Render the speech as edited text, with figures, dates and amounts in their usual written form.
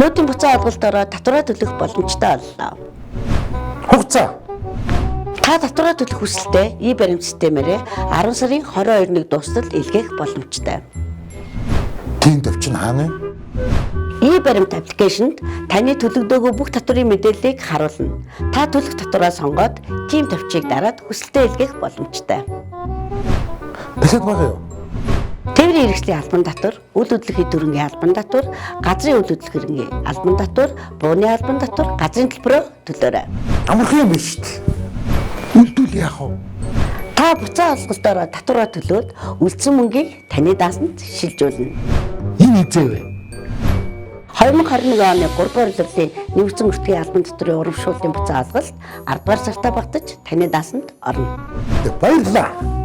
Нүүдийн буцаан олголтоороо татвараа төлөх боломжтой боллоо. Хугацаа. Та татвараа төлөх хүсэлтэд e-баримт системээрээ 10 сарын 22-нд дуустал илгээх боломжтой. Тийм төвчин хаана вэ? E-баримт аппликейшнд таны төлөгдөөгүй бүх татварын мэдээллийг харуулна. Та төлөх татвараа сонгоод тийм товчийг дараад хүсэлтээ илгээх боломжтой. Дахиад байгаа юу? Тээврийн хэрэгслийн албан татвар, үл хөдлөх эд хөрөнгийн албан татвар, газрын үл хөдлөх хөрөнгийн албан татвар, бууны албан татвар, газрын төлбөрөө төлөөрэй. Амархан юм биш үү? Үлдвэл яах вэ? Та буцаан олголтоороо татвараа төлөөд үлдсэн мөнгийг таны даасанд шилжүүлнэ. Энэ хэзээ вэ? 2021 оны 3 дугаар улирлын нэмэгдсэн өртгийн албан татврын урамшууллын буцаан олголт 10 дугаар сартаа багтаж таны даасанд орно. Баярлалаа.